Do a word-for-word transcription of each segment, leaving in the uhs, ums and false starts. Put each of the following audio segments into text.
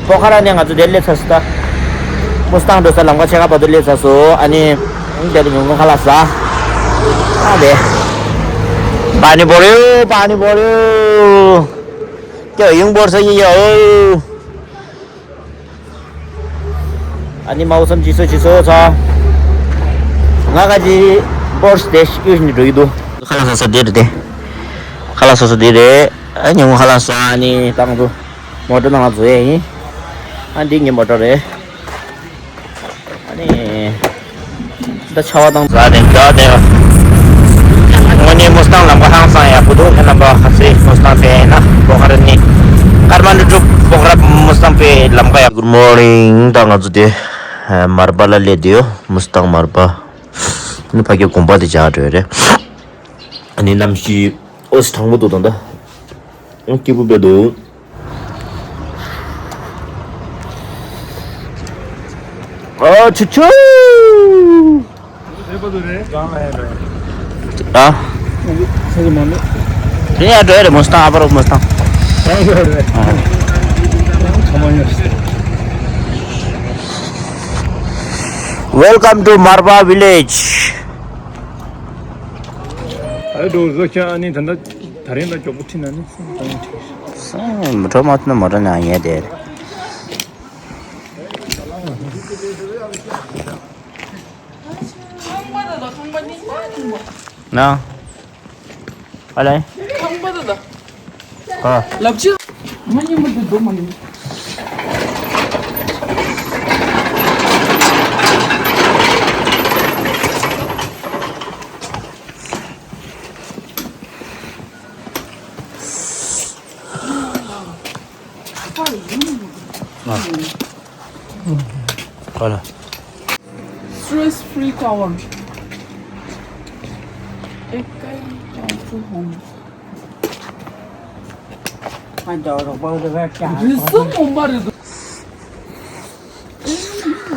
པོ་ཁ་ར་ནས་ང་ཚོ་དེར་སླེབས་ཚར་སོང་ད། མུ་སི་ཐང་འགྲོ་ས་ལམ་ཁ་ཕྱེད་ཀ་བར་དུ་སླེབས་ཚར་སོང་། ཨ་ནི། དེ་ལ་ཉུང་ཉུང་ཁ་ལག་ཟ། ཨ་དེ། པ་ནི་བོ་རི་ཡོ། པ་ནི་བོ་རི་ཡོ། ཀྱོ་ཡིང་བོར་ས་ཡི་ཡོ། ཨ་ནི་མའོ་སམ་ཅི་སོ་ཅི་སོ་ཚ། ང་ག་ཅི་བོར་སྟེ་ཤི་ཀུ་ཤི་ནི་འགྲོ་གི་འདུག་ཁ་ལག་ཟ་ས་དེ་རེད་དེ། ཁ་ལག་ཟ་ས་དེ་རེད། ཨ་ཉུང་ཉུང་ཁ་ལག་ཟ། ཨ་ནི་ཏང་དུ། མོ་ཊ་ནང་ལ་འཛུལ་ཡས་ཡིན། ཨ་འདི་ངའི་མོ་ཊ་རེད། ཨ་ནི། ད་ཆར་པ་དང་ཟ་ནས་འདྲ་ནས། དངོས་གནས་མུ་སི་ཐང་ལམ་ཁ་ཧང་སང་ཡག་པོ་འདུག་ཁྱེད་རྣམ་པ་ཁ་སེ་མུ་སི་ཐང་ཕེབས་ན་པོ་ཁ་ར་ནི། ཀར་མན་ཌུ་པོ་ཁ་ར་མུ་སི་ཐང་ཕེབས་ལམ་ཁ་ཡག Good morning། ད་ང་ཚོ་དེ་མར་པ་ལ་སླེབས་བསྡད་ཡོད། མུ་སི་ཐང་མར་པ། ནི་ཕ་གི་དགོན་པ་དེ་བྱ་འགྲོ་ཡ་རེད། ཨ་ནི་གནམ་གཤིས་ཨོ་སི་གྲང་མོ་འདུག་ད་ལྟ། ཡང་སྐྱིད་པོ་དཔེ་འདུག་ཨ་ཆུ་ཆུ། ཨ། དེ་ཡང་འགྲོ་ཡ་རེད། མུ་སི་ཐང་ཨ་པ་རོ་མུ་སི་ཐང་། Welcome to Marpa village. ཨ་འགྲོ་བཟོ་ཆ་ཨ་ནི་ད་ལྟ་ད་རིང་ལ་མགྱོགས་པོ་ཁྲིད་ན་ནི་སེམས་གཏོང་ཁྲིད། སེམས་མི་འཕྲོ་མ་ཐུབ་ན་མོ་ཊ་ནང་ཡལ་དེ། ཁང་པ་དང་ཁང་པ་གཉིས་ཀ་ཁང་པ། ན། ཨ་ལེ། ཁང་པ་དང་། ཨ། ལབ་ཅི། མ་ཉི་མ་དེ་འགྲོ་མ་ཡིན། ཨ། ཨ་ལེ། Stress free cover. एक कई comfort home. རི་སུམ་དགོན་པ་རེད་འདུག་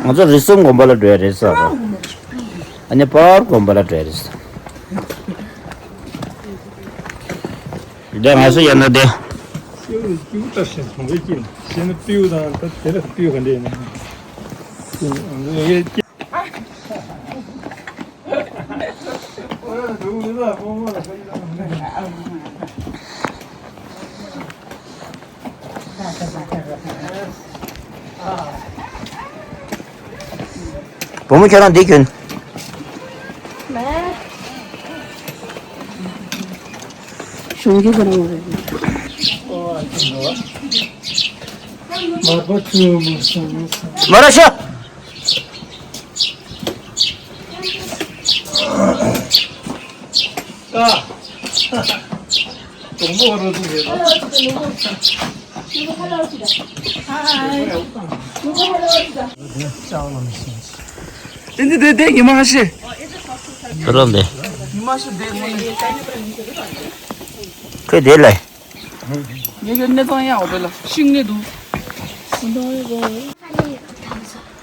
ང་ཚོ་རི་སུམ་དགོན་པ་ལ་འགྲོ་ཡ་རེད་ཟེར་རོ། ཨ་ནི་པར་དགོན་པ་ལ་འགྲོ་ཡ་རེད་ཟེར། འདི་ང་ཚོ་ཡ་ན་དེ། སྐྱིད་པོ་ལྟར་ཞིག་གྲོང་པའི་དཀྱིལ་ཞེ་ན་སྤྲེའུ་དང་ད་དེ་ལ་སྤྲེའུ་ག་འདྲ་ཡིན་ན། བུ་མོ་ཁྱོད་རང་འདི་གྱོན། གཞུང་གི་གོ་རང་རེད། མ་ར་ཤ། དེ་འདི་དེ་དེ་ཉི་མ་ཤི། ཁྱོད་རང་དེ། ཉི་མ་ཤི་དེ་ངོ་ནས། ཁོས་དེ་ལས། ངེད་ཀྱི་གནས་སྟངས་ཡག་པོ་ལ་ཤིང་ནས་འདུག་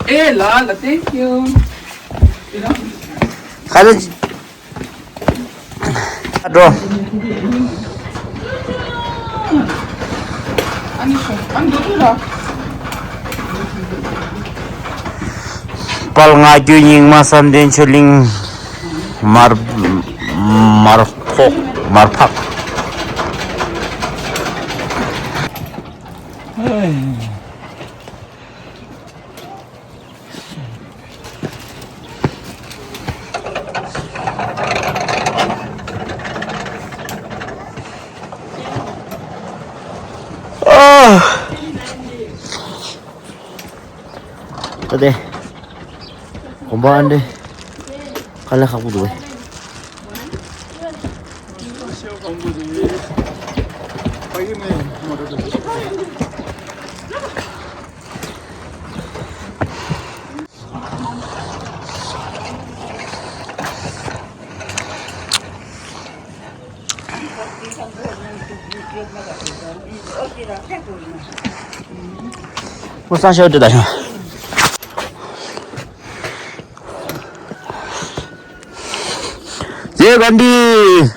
ཨེ་ལ་ལ། Thank you. ཁ་ལ་འགྲོ། ཨ་ནི་ཤོ་ཨ་ནི་འགྲོ་དུས་ར། དཔལ་མངའ་བརྒྱུད་རྙིང་མ་བསམ་གཏན་ཆོས་གླིང་། མར་མར་ཕོག་མར་ཕག་ཨ། ད་དེ། གོམ་པ་ཨ་འདྲེ། དཀའ་ལས་ཁག་པོ་འདུག་བས། ཁོ་སང་ཤོར་དུ་ད་ཤོར། ཇེ་གྷན་དྷི།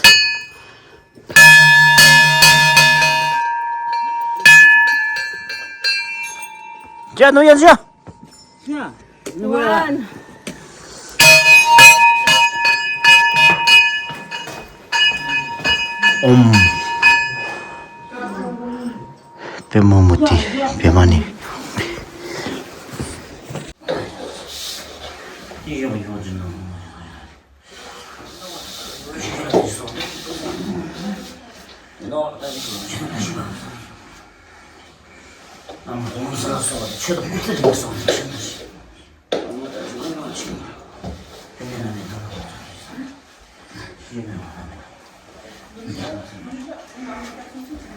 ཅི་ནུ་ཡན་ཤ། ཤ། ཝན། ཨོམ། པདྨ་མུ་ཏི་པདྨ་ནི།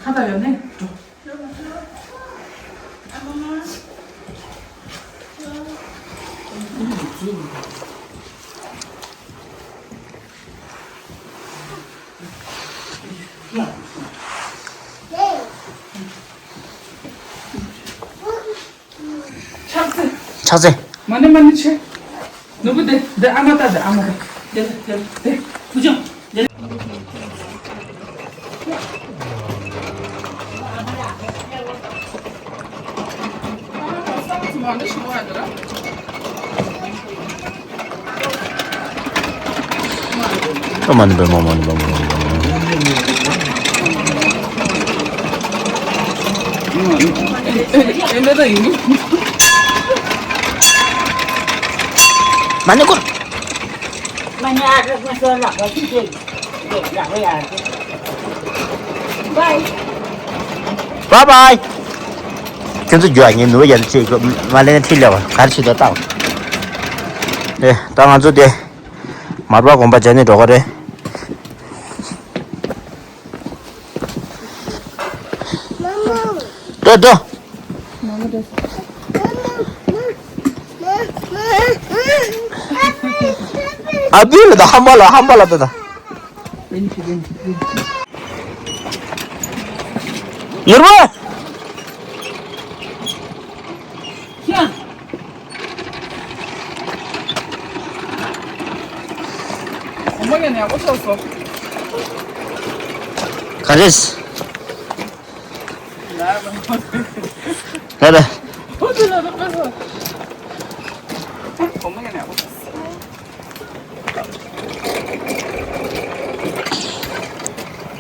ཁ་བཏགས་ཡོད་ནི་འགྲོ། ཕྱག་འཚལ། ཕྱག་འཚལ། མ་ཎི་མ་ཎི་ཆེ། ནོར་བུ་དེ་དེ་ཨ་མ་ལྟ་དེ་ཨ་མ་ལྟ། དེ་དེ་དེ་ཐུགས་ཆུང་། དེ། ཨ་མ་ནི་པདྨ། མ་ནི་པདྨ། མ་ནི་པདྨ། མ་ནི་ཀུར། བའི་བའི། ཁྱོད་ཚོ་རྒྱུགས་ཨ། ངས་ནུ་བ་རྒྱབ་ཅིག་མ་ལེན་ན་ཁྲིད་ལེ་བ་གར་ཆི་ད་ལྟ་བ། ཨེ་ད་ང་ཚོ་དེ་མར་པ་དགོན་པ་མཇལ་ནས་འགྲོ་གི་རེད། འགྲོ་འགྲོ། ཨ་བུ་ལ་ད་ཧམ་པ་ལ་ཧམ་པ་ལ་ད་ད། ཡུར་བ། གོང་མ་ཡང་ཡག་པོ་ཆགས་སོང་། ག་རེ། ལ་ལ།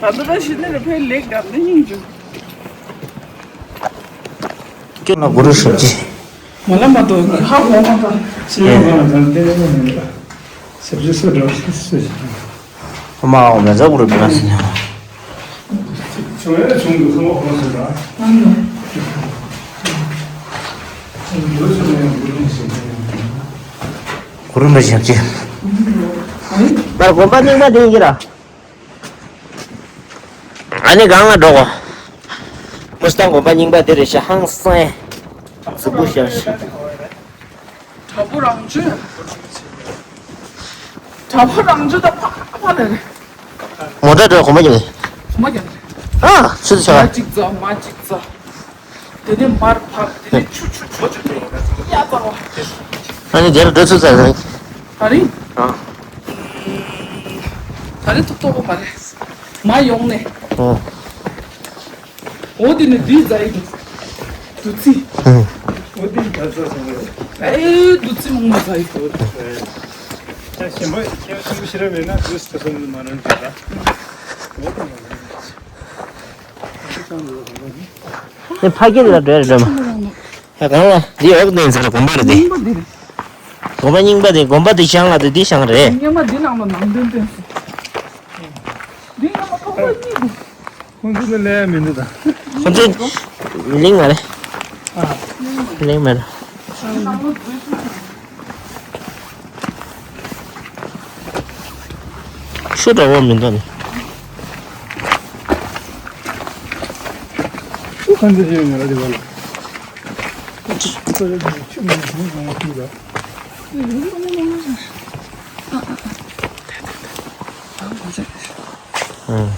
ད་ལྟ་ད་ཤི་ནས་ཕའི་ལེགས་དགའ་ནི་སྙིང་རྗེ། ཁྱོད་ལ་གུ་རུ་ཞབས་ཀྱི། མ་ལ་མ་དོ་ཧ་གོ་མ་ཐག་ཤེས་ཡོན་གང་ལ་དང་ལྟས་ལས་མ་མིན་ལ། ཞབས་ཀྱི་སོ་འདྲ་བ་ཞིག་སོ་ཞིག་ཨ་མ་འོ་མེ་ཛ་གུ་རུ་བི་མ་སི་ཉ། བྱུང་ཡ་བྱུང་འདུག་སོ་མ་གོ་སོ་འདྲ། གུ་རུ་མི་ཞབས་ཀྱི། ད་དགོན་པ་རྙིང་པ་དེ་ཡིན་གྱི་ར། ཨ་ནི་གང་ལ་འགྲོ་གོ། མུ་སྟང་དགོན་པ་རྙིང་པ་དེ་རེད་ཤག་ཧང་སང་། གཟུགས་པོ་ཤར་ཤག་དྲ་འབུ་རང་བྱོན། དྲ་འབུ་རང་བྱོན་ད་ཕ་ཕ་ལ་རེད། མོ་ཊ་འགྲོ་གོ་མ་ཀྱང་། གོ་མ་ཀྱང་རེད། ཨ་ཆུ་ཚོད་ཆག་མ་གཅིག་རྫ་མ་གཅིག་རྫ། དེ་ནས་མར་བབས། དེ་ནས་ཆུ་ཆུ་ཆུ་ཆུ་དེ་ཡ་ཙག་བ། ཨ་ནི་དེར་འགྲོ་ཚུལ་ཙག་རེད། ད་རིང་། ཨ། ད་རིང་ཐུག་ཐུག་པ་མ་རེད། མ་ཡོང་ནས། ཨོ། འོ་དེ་ནས་དུས་ཛའི་འདུག་བདུད་རྩི། ཨོ་དེ་ད་ཙག་སོང་རེད། ཨེ་བདུད་རྩི་མང་མ་ཛའི་འདུག་ད་ཞིམ་པོ་ཁྱེད་ཆུང་ཞིག་རེ་མེད་ན་དུས་ད་སོང་མ་རང་འདུག་ད། ཨོ་དེ་མ་རེད། ནི་ཕ་གི་ལ་འགྲོ་ཡ་རེད་མ། ཡ་གང་ལ་འདི་འོག་ནས་ཟེར་དགོན་པ་རེད་དེ། རྙིང་པ་འདི་རེད། དགོན་པ་རྙིང་པ་དེ་དགོན་པ་དེ་བཞེངས་ལ་དེ་འདི་བཞེངས་རེད། སྙེ་མ་འདི་ནང་ལ་ནང་དོན་བཏོན་སོང་། འདི་སྙེ་མ་ཐོག་པ་གཉིས་འདུག་ཁོང་ཚོ་ནི་ལས་མི་འདུག་ད། ཁོང་ཚོ་མི་ལིང་མ་རེད། ཨ། མི་ལིང་མ་རེད། ཤུ་འདྲ་བོ་མི་འདུག་ནི། ཤུ་གང་འདྲ་ཡོད་ན་ར་དེ་བ་ལ། ཁོ་ཚོ་ཆུ་མི་འདུག་གང་ལ་ཁུལ་ལ། ཨ།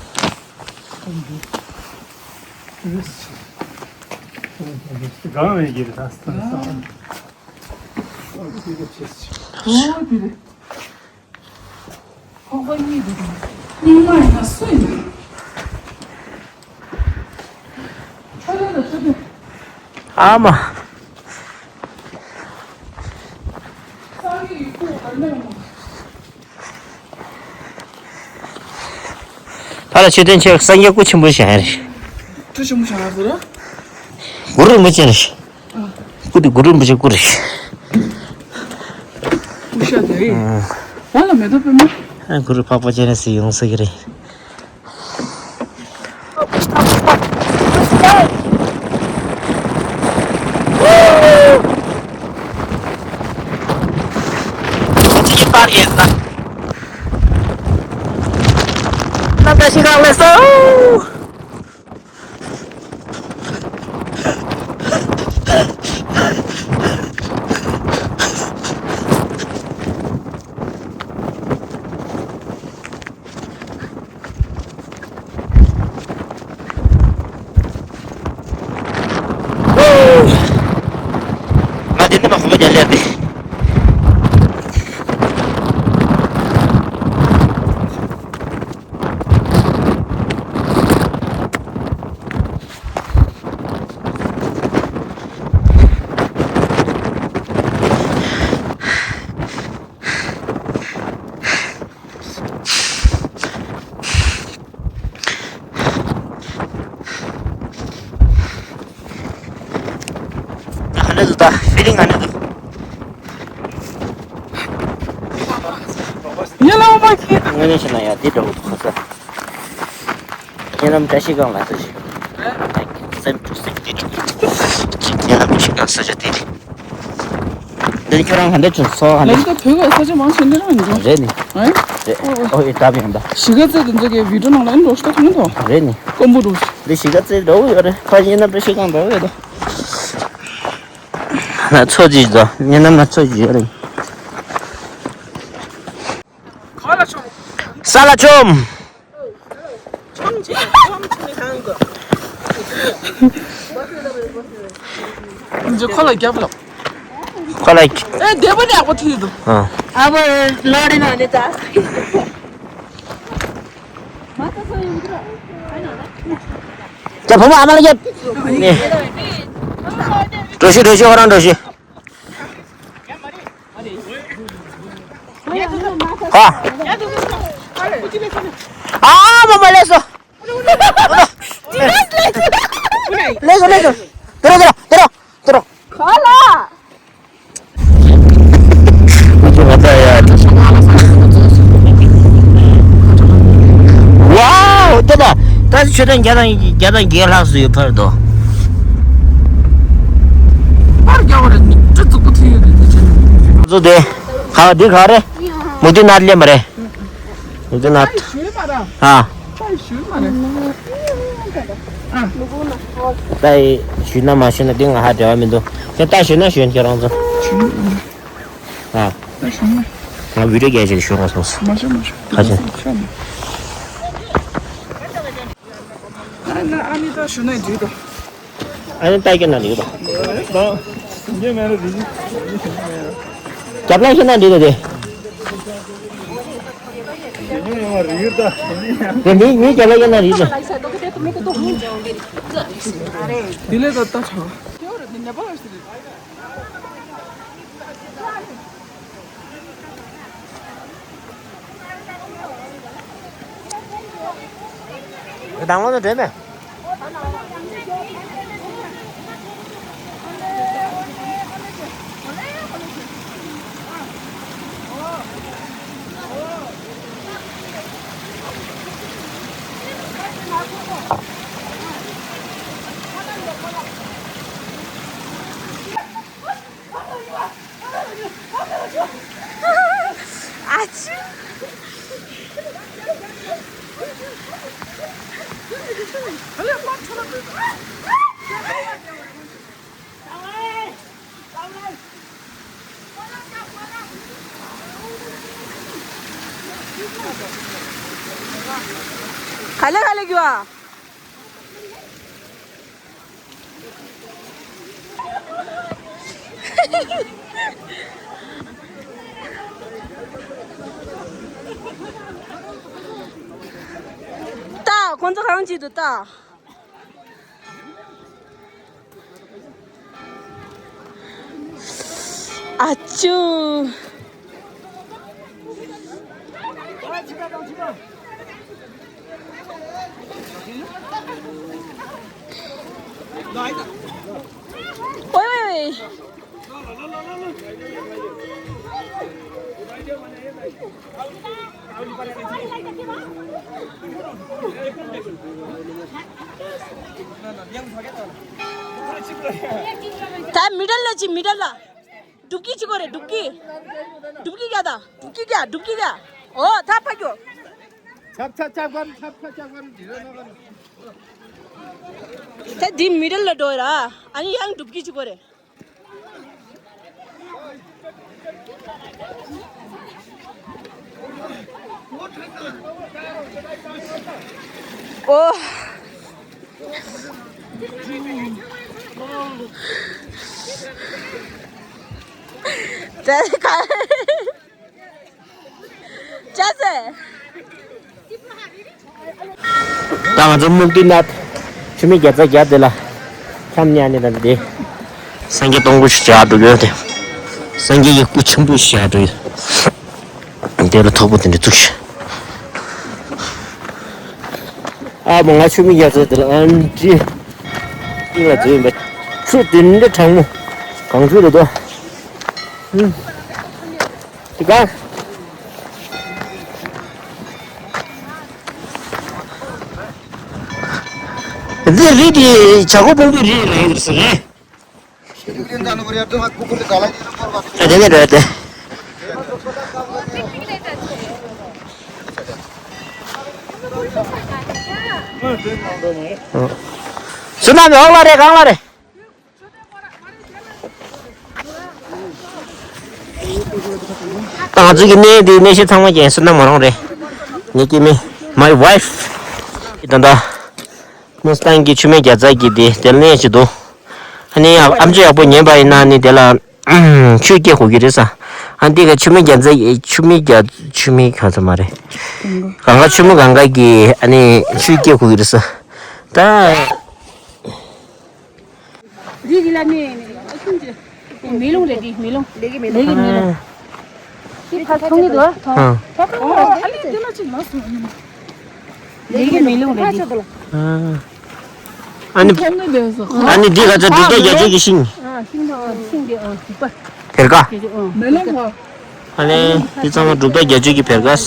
གང་ཡིན་གྱི་རེད་ད་སྟོན་སང་། ཨོ་དེ་རེད། ཁོག་པ་གཉིས་འདུག་གམ། སྙིང་མ་ཡིན་ན་སུ་ཡིན་ན། ཁྱོད་རང་ལ་ཁྱོད་རང་། ཨ་མ། ཨ་ལ་མཆོད་རྟེན་ཆེ་སངས་རྒྱས་སྐུ་ཆེན་པོ་ཞིག་ཡང་རེད། སྐུ་ཆེན་པོ་ཞིག་ཡང་རེད། གུ་རུ་རིན་པོ་ཆེ་རེད། སྐུ་དེ་གུ་རུ་རིན་པོ་ཆེ་སྐུ་རེད། སྐུ་ཤ་དེ་རེད། ཨ། འོ་ལ་མེ་ཏོག་པདྨ། ཨ། གུ་རུ་འཕགས་པ་སྤྱན་རས་གཟིགས་ཡོང་ས་གི་རེད། ང་དེ་ནས་མ་ཁོ་པ་རྒྱ་ལས་ཏེ། ཧ་ལས་འདུག་ད། ཧྥི་ལིང་ཧ་ལས་འདུག་ཡ་ལ་མ་ཁྱེད། དངོས་གནས་བཤད་ན་ཡ་འདི་འདྲ་བོ་འདུག་ཁ་ས། ཉེ་ལམ་བཀྲ་ཤིས་སྒང་ལ་ས་ཞིག་སེམས་སུ་སེམས་ཀྱི་ཉེ་ལམ་བཀྲ་ཤིས་སྒང་ས་ཆ་དེ་རེད། འདི་ཁྱོད་རང་ག་འདྲ་བྱུང་སོ་ཧ་ལས། ལམ་དུ་བོད་པའི་ས་ཆ་མང་ཆེ་འདི་རང་ཡིན་འགྲོ། རེད་ནི། ཨེ། རེད། ཨོ་ཨེ་འདྲ་མི་ཡོང་ད། གཞིས་ཀ་རྩེ་དེ་ཚོ་གི་བི་ཌིའོ་ནང་ལ་ཨེ་འགྲོ་ཤི་ད་མཐོང་དོ། རེད་ནི། ཀོང་པོ་འགྲོ། འདི་གཞིས་ཀ་རྩེ་འདྲ་བོ་ཡོད་རེད། ཕ་ཉེ་ལམ་བཀྲ་ཤིས་སྒང་འདྲ་བོ་ཡོད་དོ། ན་ཚོ་ཅིག་དོ། ཉེ་ལམ་ན་ཚོ་ཅིག་ཡོད་རེད། ས་ལ་ཆོམ། འཇུ་ཁོ་ལ་རྒྱབ་ལ། ཁོ་ལ། ཨེ་བདེ་པོ་ནས་ཡག་པོ་ཐུག་འདུག་ཨ། ཨ་བ་ལོ་རེ་ན་ནི་ད། ཀྱ་བུ་མོ་ཨ་མ་ལ་ཀྱ། ནི། འགྲོ་ཤི་འགྲོ་ཤི་ཁོ་རང་འགྲོ་ཤི། ཨ། ཨ་མ་མ་ལས་སོ། ལས་སོ་ལས་སོ། དེ་རོ་དེ་རོ་དེ་རོ་དེ་རོ། ག་ལ། ཝའོ། ད་ད་ད་ཆོས་དོན་བརྒྱ་དང་བརྒྱ་དང་བརྒྱད་ལྷག་སུ་ཡོད་ཕར་དོ། པར་རྒྱག་པ་རེད། ནི་སྤྲི་གཙུག་པོ་ཐུག་ཡོད་རེད་དེ་ཆེན། ཚོ་དེ་ག་འདི་ག་རེད། མུ་ཏི་ནག་ལེན་པ་རེད། མུ་ཏི་ནག་ཨ། ད་ཞུས་ན་མ་ཞུས་ན་འདི་ང་ཧ་འབྲེལ་བ་མི་འདུག་ཁྱེད་ད་ཞུས་ན་ཞུས་ཁྱེད་རང་ཚོ། ཨ། ང་བི་ཌིའོ་སྐད་ཆ་ཞུ་རོགས་སོང་། མ་ཞུ་མ་ཞུ། ཁ་ཆེ། ཨ་ནི་ད་ཞུ་ན་འགྲིག་དོ། ཨ་ནི་ད་སྐྱེ་ན་འགྲིག་དོ། རྒྱབ་ལ་ཤི་ན་འགྲིག་དོ་དེ། དེ་མི་མི་རྒྱབ་ལ་ཤི་ན་འགྲིག་དོ། དེ་ལས་ད་ལྟ་ཆ། དང་པོ་ནས་འགྲོ་མེད། ཨ་ཅི། ག་ལེ་ག་ལེ་གི་བ། ལྟ། ཁོང་ཚོ་གང་བྱེད་དུ་ལྟ། ཨ་ཅུ། 喂喂喂。ད་མི་འདྲ་ལ་ཅི་མི་འདྲ་ལ། ཌུབ་ཀི་ཅི་གོ་རེ་ཌུབ་ཀི། ཌུབ་ཀི་ག་ད། ཌུབ་ཀི་ག་ཌུབ་ཀི་ག་ཨོ་ད་ཕ་གྱོ། ཆབ་ཆབ་ཆབ་གམ་ཆབ་ཆབ་ཆབ་གམ་འདི་ར་ན་གམ། ད་འདི་མི་འདྲ་ལ་འགྲོ་ར། ཨ་ནི་ཡང་ཌུབ་ཀི་ཅི་གོ་རེ། ཨོ། ད་ག་ཅག་ཟེ། ད་ང་ཚོ་སྨུག་སྒྲིབ་ནང་ཆུ་སྨད་རྒྱ་རྩ་རྒྱབ་དེ་ལ་འཁྱམ་ཉལ་ནས། ད་འདི་སངས་རྒྱས་སྟོང་སྐུ་ཞིག་བཞག་འགྲོ་གི་ཡོད་དེ། སངས་རྒྱས་ཀྱི་སྐུ་ཆེན་པོ་ཞིག་བཞག་འགྲོ་ཡོད། དེ་ལ་ཐོག་པོ་དེ་འདྲ་བཙུགས་ཤིག་ཨ་མ་ང་ཆུ་སྨད་རྒྱ་རྩ་དེ་ལ་ཨ་འདྲི་སྟེང་ལ་འཛུལ་ཡིན་པ། ཆུ་དེ་འདྲ་གྲང་མོ། གངས་ཆུ་རེད་དོ། ཧུམ། དེ་ག་འདི་རི་དེ་བྱ་རྒོད་ཕུང་པོའི་རི་ལ་ཡིན་ཟེར་རེད། ཨ་དེ་ནས་རེད་དེ། བསོད་ནམས་འོག་ལ་རེད་གང་ལ་རེད། ད་ང་ཚོ་གི་གནས་འདི་གནས་གཞི་ཚང་མ་ཀྱང་བསོད་ནམས་མོ་རང་རེད། ངའི་སྐྱེ་དམན། My wife། ད་ལྟ་གནས་སྟངས་ཀྱི་ཆུ་སྨད་རྒྱ་རྩ་གི་དེ་དེ་གནས་ཅིག་འདུག་ཨ་ནི་ཨ་མཆོག་ཡག་པོ་ཉན་པ་ཡིན་ན་ནི་དེ་ལ་ཆུ་སྐྱེ་དགོས་ཀྱི་རེད་ས། ཨ་འདི་ག་ཆུ་སྨད་རྒྱ་རྩ་ཆུ་སྨད་རྒྱ་ཆུ་སྨད་ག་ཚོད་མ་རེད། གང་ག་ཆུ་མོ་གང་ག་གི་ཨ་ནི་ཆུ་སྐྱེ་དགོས་ཀྱི་རེད་ས། ད། རི་གི་ལ་ནི་ཨ་ཁྱུང་ཅི། མེ་ལོང་རེད་འདི་མེ་ལོང་། ལས་ཀྱི་མེ་ལོང་། ལས་ཀྱི་མེ་ལོང་། འདི་ཕར་མཐོང་གི་འདུག་མཐོང་། ཨ་ཨ་ལས་འདི་ལ་ཅིག་ལ་སོང་། ལས་ཀྱི་མེ་ལོང་རེད་འདི། ཨ་ནི་མཐོང་གི་འདུག་སོང་། ཨ་ནི་འདི་ག་ཚོད་འབྲུག་རྟ་རྒྱ་མཚོ་གི་ཤིང་། ཤིང་འདི་ཨ་ཤིང་འདི་ཨ་འབྲུག་པ། བེར་ཀ་ཨ་མེ་ལོང་བ། ཨ་ནི་འདི་ཚང་མ་འབྲུག་རྟ་རྒྱ་མཚོ་གི་བེར་ཀ། ཨ།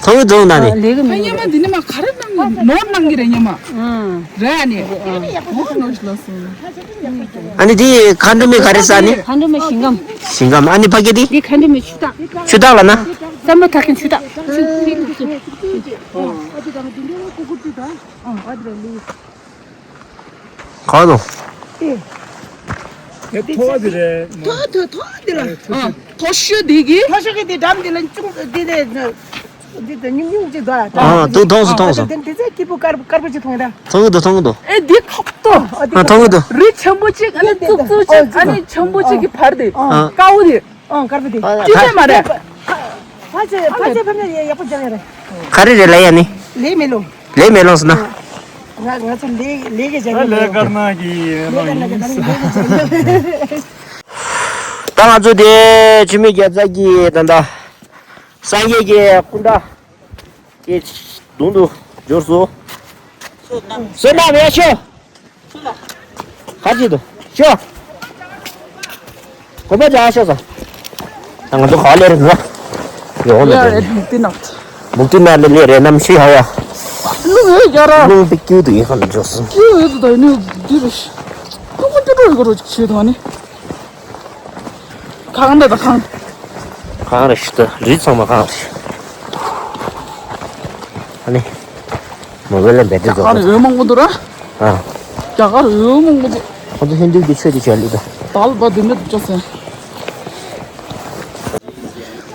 ཐོག་མི་འདུག་ན་ནི། ལས་ཀྱི་མི་ཨ་ཉི་མ་འདི་ནི་མ་ག་རེ་གནང་ནོར་གནང་གི་རེད་ཉི་མ། རེད་ཨ་ནི། ཨ་ནི་འདི་མཁའ་འགྲོ་མའི་ག་རེ་ཟ་ནི། མཁའ་འགྲོ་མའི་ཞིང་ཁམས། ཞིང་ཁམས། ཨ་ནི་ཕ་གི་འདི། འདི་མཁའ་འགྲོ་མའི་ཆུ་སྟག་ཆུ་སྟག་ལ་ན། སམ་བྷོ་ཊ་ཊ་ཁན་ཆུ་སྟག་ག་བ་དང་། དེ་ཐོ་བ་དེ་རེད། ཐོ་ཐོ་ཐོ་དེ་ལ། ཐོ་ཤོ་དེ་གི་ཐོ་ཤོ་གི་དེ་འགྲམ་དེ་ལ་ཅུང་དེ་དེ་དེ་དེ་ཉུང་ཉུང་ཅིག་འདུག་ཨ། དེ་མཐོང་སོང་མཐོང་སོང་། དེ་དེ་ཚེ་སྐྱིད་པོ་དཀར་དཀར་པོ་ཅིག་མཐོང་ཡ། མཐོང་གི་འདུག་མཐོང་གི་འདུག་ཨེ་དེ་ཁོག་ཏོ། ཨ་མཐོང་གི་འདུག་རི་ཆེན་པོ་ཅིག་ཨ་ནི་ཙུག་ཙུག་ཅིག་ཨ་ནི་ཆེན་པོ་ཅིག་གི་བར་དེ། དཀར་པོ་དེ། ཨང་དཀར་པོ་དེ། ཅི་ཐེ་མ་རེད། ཕ་ཕ་ཚེ་ཕ་ཚེ་ཕ་མེ་ཡག་པོ་སྦྱང་ཡ་རེད། ག་རེ་རེད་ལ་ཡ་ནི། ལས་མེ་ལོང་། ལས་མེ་ལོང་ཟེར་ན། ང་ང་ཚོ་ལས་ལས་ཀྱི་སྦྱང་ཡ་རེད། ལས་དཀར་ནག་གི་ལས་དཀར་ནག་གི་ད་ནི་ལས་ཀྱི་སྦྱང་ཡ་རེད། ད་ང་ཚོ་དེ་ཆུ་སྨད་རྒྱ་རྩ་གི་ད་ལྟ་སངས་རྒྱས་ཀྱི་སྐུ་འདྲ་དེ་གདོང་དུ་འབྱོར་སོང་། བསོད་ནམས་ཡག་ཤོས། ག་ཅི་དུ། ཤོ། གོམ་པ་རྒྱག་ཤོ་ས། ང་ཚོ་ག་ལེར་ནོ། ཡོང་ལེ། ཡ་རེད་དེ་ནག་མུག་ཏི་ན་ལེ་ལེ་རེ་ནམ་ཤི་ཧ་ཡ། ལུང་ཡོད་རྒྱ་ར། ལུང་པི་ཀྱུ་དུ་ཡིན་ཁ་ལ་འཇོག་སོང་། ཀྱུ་ཡོད་དུ་ད་ནི་དུ་རུ་ཤི། ཀུ་ཀུ་ཀྱུ་རུ་ཡོད་རུ་ཤི་དུ་ནི། གང་འདྲ་ད་གང་། གང་རེ་ཤི་ད་རི་ཚང་མ་གང་རེ་ཤི། ཨ་ནི། མོ་བེ་ལ་བེ་ཏི་རྒྱ་གར་འོད་མང་པོ་འདུག་ར། ཨ། རྒྱ་གར་འོད་མང་པོ་འདུག་ཁོ་ཚོ་ཧིན་དུ་གི་ཆོས་དེ་བྱས་ལུགས་ད། དལ་བ་དེ་མེད་དུ་ཅོ་སེ།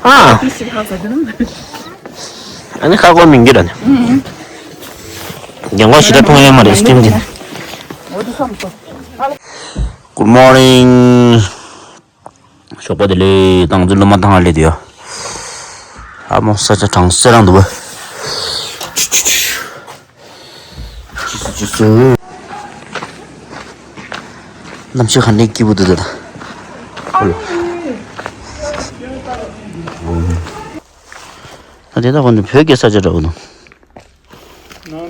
ཨ། ཨ་ནི་ཁ་སྐོར་མི་འགྱུར་ར་ནི། རྒྱ་གར་ཞི་ད་མཐོང་ཡ་མ་རེད་སྐྱིམ་དེ། Good morning། ཞོགས་པ་དེ་ལས་ཏང་ཙི་ལོ་མ་ཐང་ལས་དེ་ཡོ། ཨ་མོ་ས་ཆ་གྲང་སེ་རང་འདུག་བ། ཅི་སུ་ཅི་སུ། གནམ་གཤིས་ཧ་ལས་སྐྱིད་པོ་འདུག་ད་ད། ཨོ་ལོ། ད་དེ་ད་ཁོ་ནི་བོད་ཀྱི་ས་ཆ་འདྲ་བོ་འདུག་ནང་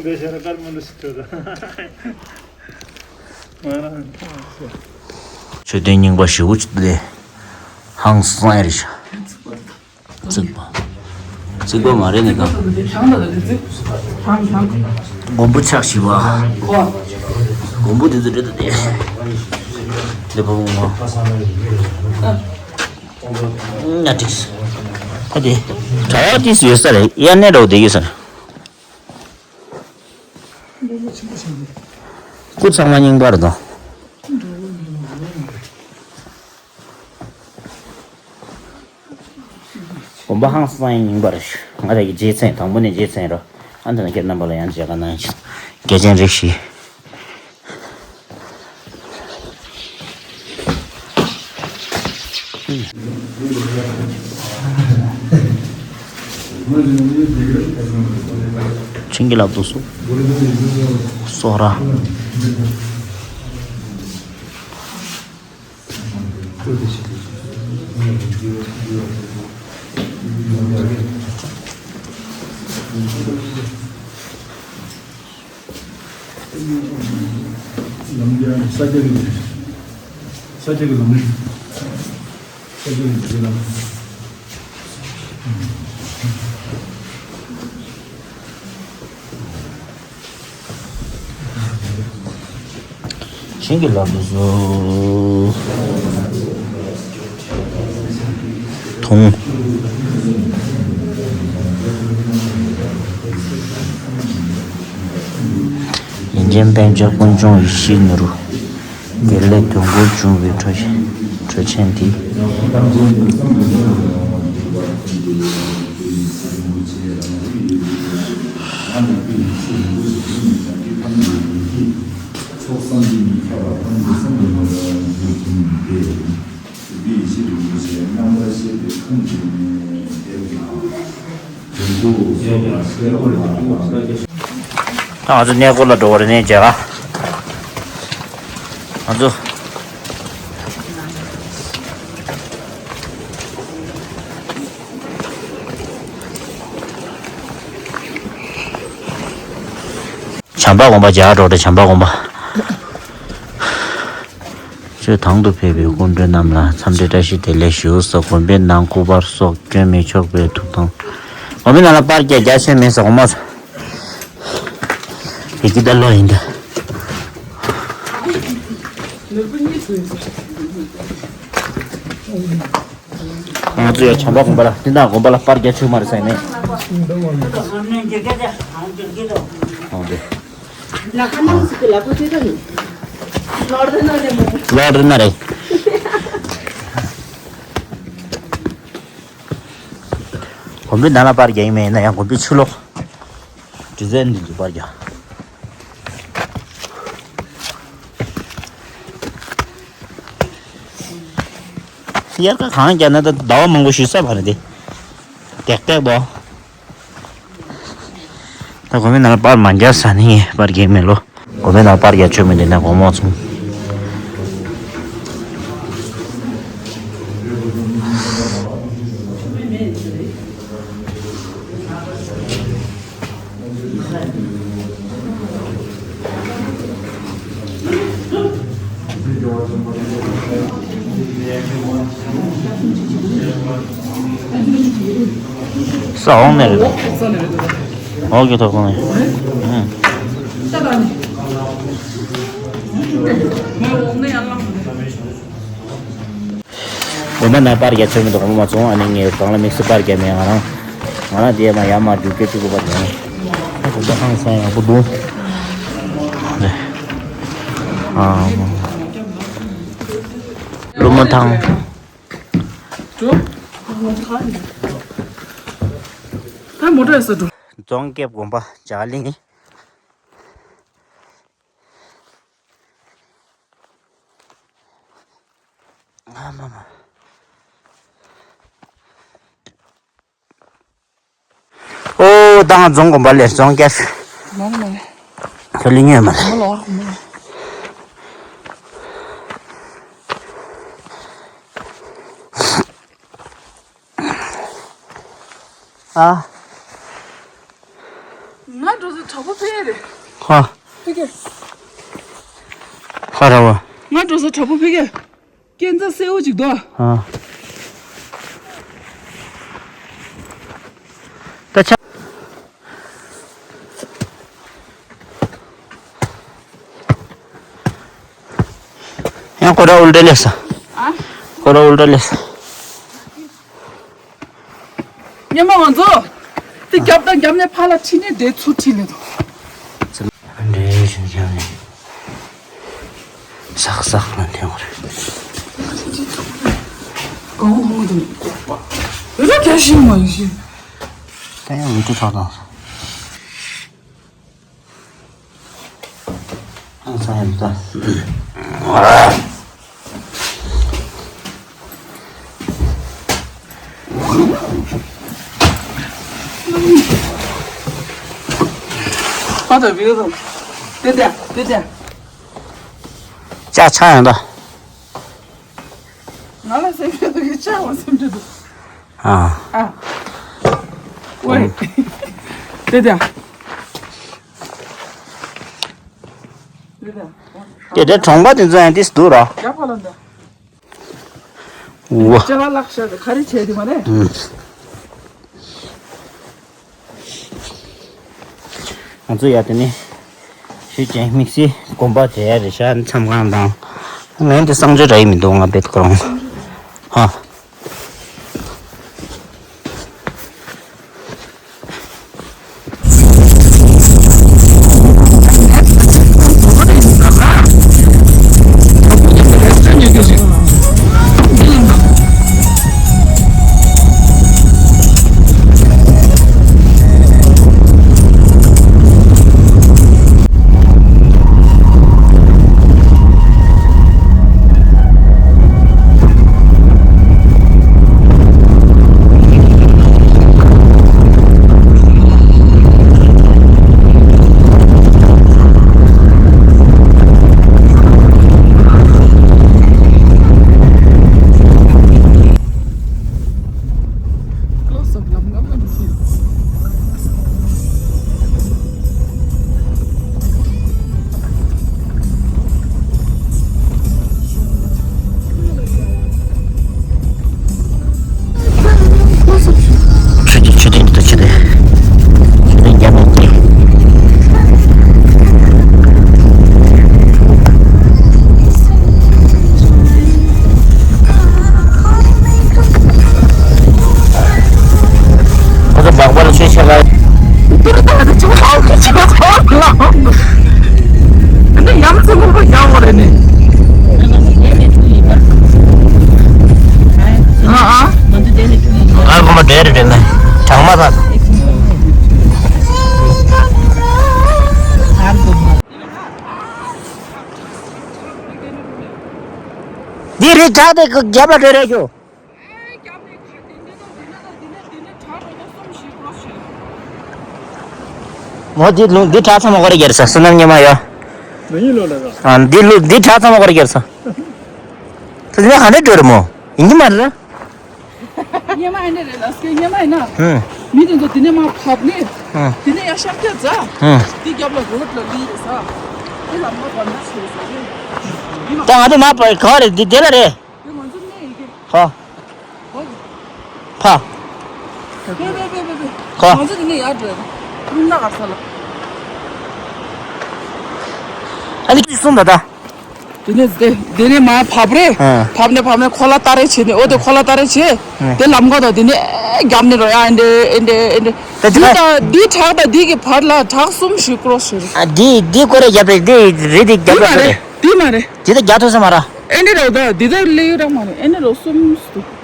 མཆོད་རྟེན་རྙིང་པ་ཞེ་པོ་ཅིག་འདུག་སྟེ། ཧང་སང་རེད་ཤག་བརྩིགས་པ། བརྩིགས་པ་མ་རེད་ནི་གང་། མགོན་པོ་ཕྱག་བཞི་པ། མགོན་པོ་དེ་ཚོ་རེད་འདུག་སྟེ། འདི་བ་བུ་མོ། ཉ་ཏིས། ཨ་དེ། གྲྭ་བ་ཏིས་ཡོད་ས་རེད། དབྱར་གནས་འདྲ་བོ་བསྡད་ཡོད་ས་རེད། སྐུ་ཚང་མ་རྙིང་པ་རེད་དོ། དགོན་པ་ཧང་སང་རྙིང་པ་རེད། ང་རང་གི་རྗེས་མཚན་དང་པོ་ནས་རྗེས་མཚན་རོ། ཨ་འདི་ན་ཁྱེད་རྣམ་པ་ལ་ཡང་མཇལ་ཁ་གནང་ཡིན། རྒྱལ་ཆེན་རིགས་བཞི། བྱིན་གྱིས་བརླབ་ཏུ་གསོལ། གསོལ་རས། ལམ་འདི་ཡང་ས་སྐྱ་གི། ས་སྐྱ་གི་ལམ་རིམ། ས་སྐྱ་གི་འདུལ་ལམ། བྱིན་གྱིས་བརླབ་ཏུ་གསོལ། ཐུང་། ཡོན་ཏན་དཔལ་འབྱོར་ཀུན་འབྱུང་ཡེ་ཤེས་ནོར་བུ། དགེ་ལེགས་དོན་ཀུན་འབྱུང་བའི་གྲོ་གྲོ་ཆེན་འདི། ཚོགས་བསམ་གྱིས་མི་ཁྱབ་པ་ཐམས་ཅད་བསམ་གྱིས་མི་ཁྱབ་པ་ཐམས་ཅད་ཀྱི་ཡེ་ཤེས་རིན་པོ་ཆེ་རྣམ་པར་ཤེས་པའི་ཁམས་ཀྱི་ནས་དེ་ཡང་དོན་དུ་སོགས་པ་ཤེས་པ་ལ། ད་ང་ཚོ་གནས་སྐོར་ལ་འགྲོ་བ་རེད་ནས་མཇལ་ཁ། ང་ཚོ། བྱམས་པ་དགོན་པ་རྒྱ་གར་འགྲོ་དེ་བྱམས་པ་དགོན་པ། ཆོས་དང་དུ་ཕེབས་པའི་སྐུ་མགྲོན་རྣམས་ལ་འཚམས་འདྲི་བཀྲ་ཤིས་བདེ་ལེགས་ཞུ་སོགས། དགོན་པའི་ནང་སྐུ་པར་སོགས་སྐྱོན་མི་ཆོག་པའི་ཐུགས་དམ། དགོན་པའི་ནང་ལ་པར་རྒྱག་རྒྱག་ཆེན་མེད་ཟེར་དགོངས་མ་ཚོམས། ཡི་གེ་ད་ལོ་ཡིན་ད། ང་ཚོ་ཡ་བྱམས་པ་དགོན་པ་ལ་དེ་འདྲ་དགོན་པ་ལ་པར་རྒྱག་ཆོག་མ་རེད་ཟེར་ནས། ཨོ་དེ། ལོར་དེ་ན་རེད། དགོན་པའི་ནང་ལ་པར་རྒྱག་ཡིན་མིན་ཡིན་ན་ཡང་དགོན་པའི་ཕྱི་ལོགས། ཌི་ཛའིན་འདི་ཚོ་པར་རྒྱག་དབྱར་ཁ་གང་རྒྱག་ན་ད་ཟླ་བ་མང་པོ་ཞིག་ས་བར་དེ། ཏེག་ཏེག་དོ། ད་དགོན་པའི་ནང་ལ་པར་མ་རྒྱག་ས་ནི་པར་རྒྱག་མེད་ལོ། དགོན་པའི་ནང་པར་རྒྱག་ཆོག་མི་འདི་ན་དགོང་མོ་ཚུན། ས་འོག་ནས་རེད། འོག་གི་ཐོག་ཁོངས་ནས། ཨུམ། དགོན་པ་ནང་པར་རྒྱག་ཆོག་མི་འདུག་དགོང་མོ་མ་སོང་། ཨ་ནི་ངས་གང་ལ་དམིགས་བསལ་པར་རྒྱག་མེད། ང་རང་ང་རང་དེ་མ་ཡར་མར་རྒྱུག་སྐད་ཅིག་གོ་བ་དེ། དགོན་པ་ཧང་སང་ཡག་པོ་འདུག་ཨ། ཀླུ་མོ་ཐང་། ད་མོ་ཊ་ཡོད་ས་འགྲོ། རྫོང་རྒྱབ་དགོན་པ་འཇའ་གླིང་། ཨ་མ་མ། ཨོ་ད་ང་རྫོང་དགོན་པ་ལས་རྫོང་རྒྱབ། མ་རེད་མ་རེད། ཁྱོད་ལི་ཉོས་མ་རེད། མ་ལོ་མ་ལོ། ཨ། ང་འགྲོ་ཟེར། དྲག་པོ་ཕེབས་རེད། ཧ། ཕེབས་ཀྱི། ཧ་ར་བ། ང་འགྲོ་ས་དྲག་པོ་ཕེབས་ཀྱི། སྐས་འཛེག་སེར་པོ་ཅིག་འདུག་ཨ། ད་ཆ། ཡང་ཁོ་ར་ཨུལ་ཏྲ་ལས་ས། ཨ། ཁོ་ར་ཨུལ་ཏྲ་ལས་ས། ཉི་མ་ང་ཚོ། དེ་རྒྱབ་དང་རྒྱབ་ནས་ཕར་ལ་ཁྲིད་ནས་དེ་ཚུར་ཁྲིད་ལེ་དོ། འདྲེ་ཞིག་རྒྱབ་ནས། ཟག་ཟག་ལ་འཐེན་བར། གང་ཧོང་དུ། ར་རྒྱ་ཞིག་མ་ཡིན་ཞིག་ད་ཡང་མི་འགྲོ་ཐག་དང་། ཨང་ས་ཡ་ད། ཁ་ད་བིའུ་རུ། དེ་དེ་དེ་དེ། ཅ་ཆ་ཡང་ད། ང་ལ་སེམས་ཁྲལ་འདུག་ཡིན་ཆགས་པ་སེམས་ཁྲལ་འདུག་ཨ། ཨ། ཝེ། དེ་དེ། དེ་དེ་གྲོང་པ་དེ་ཚོ་ཡང་ཏིས་འདུག་ར། རྒྱ་ཕ་ལ་འདི། ཝ། ཅ་ལག་ལག་ཤ་དེ་ག་རེ་བྱས་དེ་མ་རེད། ཨུམ། ང་ཚོ་ཡ་དེ་ནི་ཞུས་ཅན་དམིགས་བསལ་དགོན་པ་བྱེད་ཡ་རེད་ཤག་མཚམས་ཁང་དང་། ངས་འདི་གསང་སྤྱོད་ར་ཡི་མི་འདུག་ང་བེད་ཁོ་རང་། ཧ། མཆོད་རྟེན་མཆོད་རྟེན་འདི་དང་མཆོད་རྟེན། མཆོད་རྟེན་རྒྱ་མི་སྐད། ཁོ་ཚོ་སྦག་སྦག་ལ་ཆོས་བཤད་ག། འདི་ཡང་ཚེ་མོ་ཡག་པོ་རེད་ནི། ཨ་ཨ། ཨ་ཁོ་མ་འདྲེ་རེད་ན། གྲང་མ་ད། འདི་རི་བྲག་དེ་རྒྱབ་ལ་འགྲོ་རེད་ཤོ། མོ་འདི་ལུང་འདི་བྲག་ཚང་མ་གོ་རེ་རྒྱལ་ས་བསོད་ནམས་ཉི་མ་ཡོ། མ་ཡིན་ལོ་ལ་ར། ཨ་འདི་ལུ་འདི་བྲག་ཚང་མ་གོ་རེ་རྒྱལ་ས། དེ་ནས་ག་འདྲ་འགྲོ་རེད་མོ། ཡིན་གྱི་མ་རེད་ར། སྙེ་མ་ཨེ་འདྲ་རེད་ལ་སྐད་སྙེ་མ་ཡིན་ན། ཧུམ། མི་དེ་ཚོ་དེ་ནས་མར་བབས་ནས། ཧུམ། དེ་ནས་ཡར་ཤར་རྒྱག་ཟ། ཧུམ། དེ་རྒྱབ་ལ་རོ་ལ་ལི་རེད་ཟ། དེ་ལམ་ཁ་བར་ན་ཆེ་ཟ་རེད། ད་ང་ཚོ་མར་བབས་ག་རེད་འདི་དེ་ལ་རེད། དེ་ང་ཚོ་གནས་ཡི་གེ། ཧོ། ཧོ། ཕ། བེ་བེ་བེ་བེ་བེ། ཧོ། ང་ཚོ་དེ་ནས་ཡར་འགྲོ་ཡ། རླུང་ནག་གར་ས་ལ། ཨ་ནི་ཅི་གསུངས་ད་ད། དེ་ནས་དེ་དེ་ནས་མར་བབས་རེད། ཨ། བབས་ནས་བབས་ནས་ཁོ་ལ་ལྟ་རེ་བྱས་ནས་ཨོ་དེ་ཁོ་ལ་ལྟ་རེ་བྱས། ཨ། དེ་ལམ་ཁ་དང་དེ་ནས་ཨེ་རྒྱབ་ནས་རོ་ཡ་ཨེ་འདྲེ་ཨེ་འདྲེ་ཨེ་འདྲེ། ད་དེ་འདི་ལ་དང་འདི་བྲག་དང་འདི་གི་བར་ལ་བྲག་གསུམ་ཞིག་ཀོ་རོ་སི་རེད། ཨ་འདི་འདི་ཀོ་རེ་རྒྱབ་རེད་འདི་རེད་འདི་རྒྱབ་འདི་མ་རེད་རེད། འདི་མ་རེད། དེ་ད་རྒྱ་ཐོ་ས་མ་ར། ཨེ་འདྲེ་རོ་ད་འདི་ད་ལེ་ཡོད་ར་མ་རེད་ཨེ་འདྲེ་རོ་གསུམ་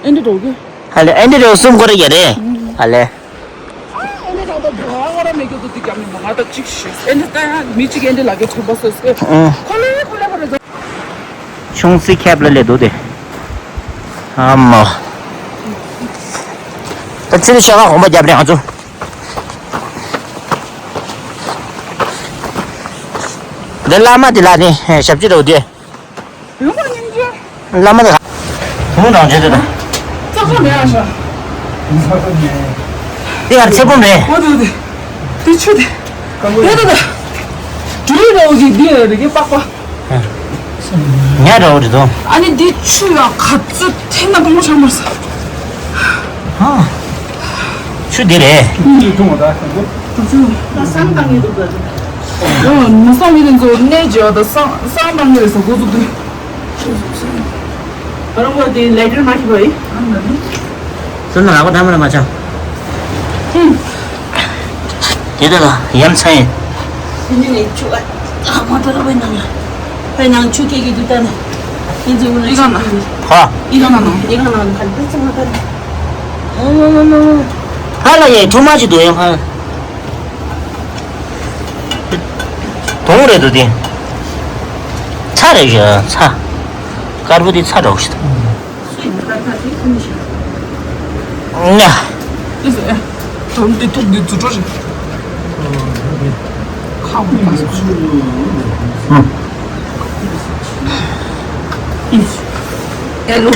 ཨེ་འདྲེ་རོ་གི། ཧ་ལེ་ཨེ་འདྲེ་རོ་གསུམ་ཀོ་རེ་རྒྱབ་རེད། ཧ་ལེ། ཨ་ཨེ་འདྲེ་རོ་ད་འགྲོ་ཨ་ཨོ་ར་མེ་གི་དུ་དེ་རྒྱབ་ནས་མ་ང་ད་གཅིག་ཤི་ཨེ་འདྲེ་ད་ཡང་མི་གཅིག་ཨེ་འདྲེ་ལ་གི་ཐུག་པ་སོ་སོ། ཁོ་ལེ་ཁོ་ལེ་ཁོ་ལེ། ཆུང་སི་ཁེབ་ལ་ལེ་དུ་དེ། ཨ་མ། ད་ཆུ་ལི་ཤ་ཁ་གོང་པ་རྒྱབ་རེད་ང་ཚོ། འདི་བླ་མ་དེ་ལ་ནི་ཞབས་ཕྱི་རོ་དེ། ཡོང་བ་སྙིང་རྗེ། བླ་མ་དེ། བུ་མོ་རང་བྱེད་དེ་ད། ཙག་ཙག་མེད་ཨ་ཤ། འདི་ཡར་ཚེ་བུམ་རེད། འོ་དེ་དེ། དེ་ཆུ་དེ། ཡ་ད་ད། དྲུག་རེ་འོ་གི་འདི་རེ་གི་པགས་པ། ཉ་རེ་འོ་རེ་དོ། ཨ་ནི་འདི་ཆུ་ཡང་ག་ཚོད་ཐེན་ན་སྤང་མོ་ཆང་མར་ས། ཧ། ཆུ་འདི་རེད། ཡང་མི་སང་མི་རེ་ཚོ་གནས་བརྗེ་བ་དང་སང་སང་བཏང་གི་རེད་ཟེར་འགོ་བཙུགས་དུས། ཁ་རང་བ་དེ་ལེ་ཊར་མ་ཤི་བ་ཡིན། སོ་ན་ལག་པ་དམ་ལ་མ་ཆག་དེ་དག་ཡམ་ཚ་ཡིན། དེ་ནས་ཆུ་ཨ་ཨ་མ་ཏོ་ར་བའི་ནང་ལ་བའི་ནང་ཆུ་སྐྱེ་གི་དུས་ད་ནི་ཡིན་ཙི་འུ་ལ་ཨི་ཁ་ན་ཧ་ཨི་ཁ་ན་ནང་ཨི་ཁ་ན་ནང་ག་འདི་ཚང་མ་ད་ཧ་ལ་ཡའི་ཐུ་མ་ཅི་འདུག་ཡང་ཧ། དོང་རེད་འདུག་དེ། ཚྭ་རེད་ཤག་ཚྭ། དཀར་པོ་དེ་ཚྭ་འདྲ་བོ་ཞིག་འདུག་ཉ། དོམ་དེ་ཐུག་དེ་རྫུ་འཕྲུལ་རེད། ཁ་བུ་ཁ་སོ། ཨེ་ལོ།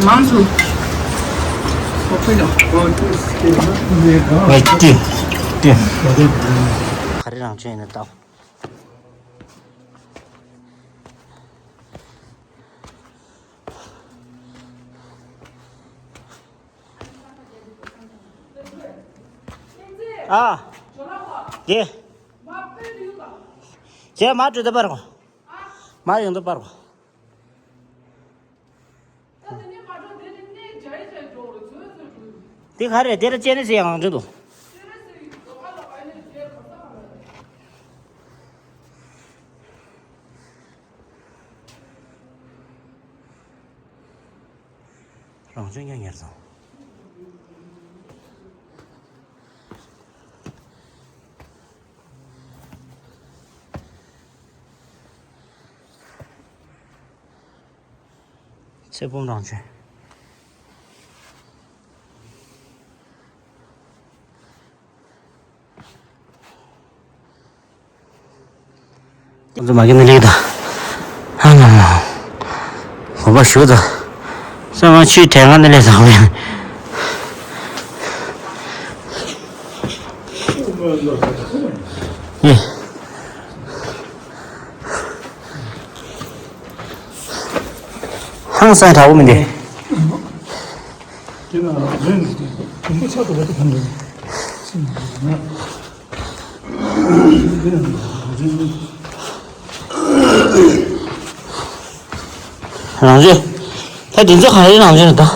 ང་ཚོ། ཨོ་ཕེ་ལོ། ཨེ་ཏི། ཏི། ག་རེ་རང་བྱས་ནས་བཏང་། ཨ། དེ། ཁྱེད་མ་འགྲོ་ད་པར་གོ། མ་ཡོང་ད་པར་གོ། དེ་ག་རེད། དེ་ར་ཅེ་ནི་སི་ཡང་འགྲོ་འདུག་རང་བྱུང་ཉག་ཉར་སོང་། ཚེ་སྤོམ་རང་བྱོན། ང་ཚོ་མ་གི་ནི་ལིག་དང་། ཧ་ལམ་ལ། གོམ་པ་ཞུ་དང་། ས་མ་ཆུའི་དྲན་ང་ནི་ལས་བཟང་བས། ཡེ། ཧང་སང་དྲག་པོ་མི་འདུག་དེ་ན་རེད། དུམ་བུ་ཆག་ཏུ་བ་དེ་གང་རེད། རང་རེད། ད་དེ་ཚོ་ག་རེ་རང་རེད་ད།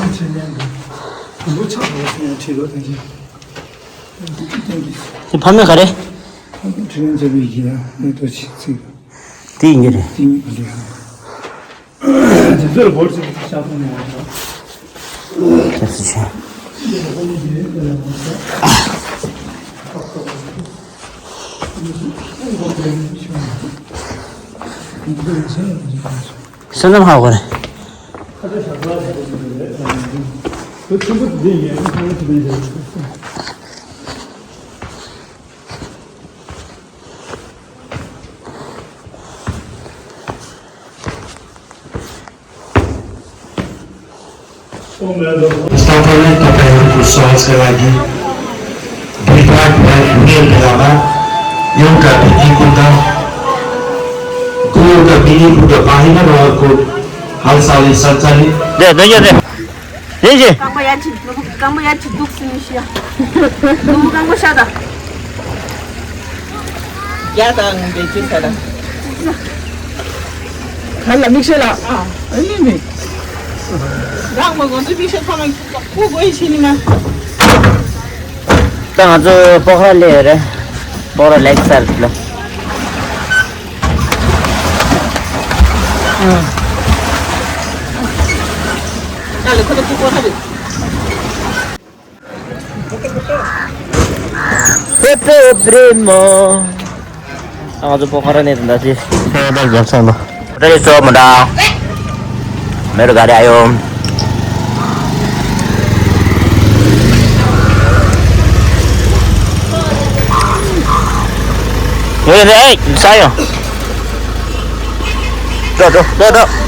དུམ་བུ་ཆག་ཏུ་བ་དེ་ཡང་ཁྲིད་རོགས་དེ་བཞིན། དེ་ཕ་མེས་ག་རེ། ཁྲིད་རོགས་བྱས་པའི་ཡིན་ན་ནི་ཏོ་ཆི་ཚིག་དེ་ཡིན་གྱི་རེད། དེ་ཡིན་གྱི་རེད། དེ་ཚོར་འབོར་ཆེ་ཤ་ཚོང་ནས་ཡོང་ཆོག་ཁྱེད་ཚོ་ཆོས། སེམས་ནམ་ཧ་གོ་རེད། स्थापना तपाईँहरूको सहजका लागि विभागभर मेल भेलामा एउटा भित्ती कुण्ड, गोलका मिनी बुद्ध बाहिर र अर्को हालसालै सञ्चालित दे, दे, दे। རེད་ཅེ། རྐང་པ་ཡར་ཁྲིད། ནོར་བུ་རྐང་པ་ཡར་ཁྲིད་འདུག་སེ་མི་ཤེས་ཡ། ནོར་བུ་རྐང་པ་ཤ་ད། ཡ་དང་འདི་ཅི་ས་ལ། ག་ལ་མིག་ཤེས་ལ། ཨ་ནི་མིག་རང་མ་གོ་འདི་མིག་ཤེས་ཐོག་མ་ཁུ་གོ་ཡི་ཤེས་ནི་མ། ད་ང་ཚོ་པོ་ཁ་ར་སླེབས་ཡོད་རེད། པོ་ཁ་ར་ལེག་སར་ལ། ཨ་ལེ་ཁོ་ད་ཁུ་གོ་ཧ་རེད། པེ་པེ་པྲེ་མོ། ང་ཚོ་པོ་ཁ་ར་ནས་དང་འདྲ་ཅི། ཁ་ར་རྒྱབ་ཚང་ལ། ད་རེས་ཚོ་མ་འདྲ། མེ་རུ་ག་རེ་ཨ་ཡོམ། ཡོད་རེད་ས་ཡོང་། འགྲོ་འགྲོ་འགྲོ་འགྲོ།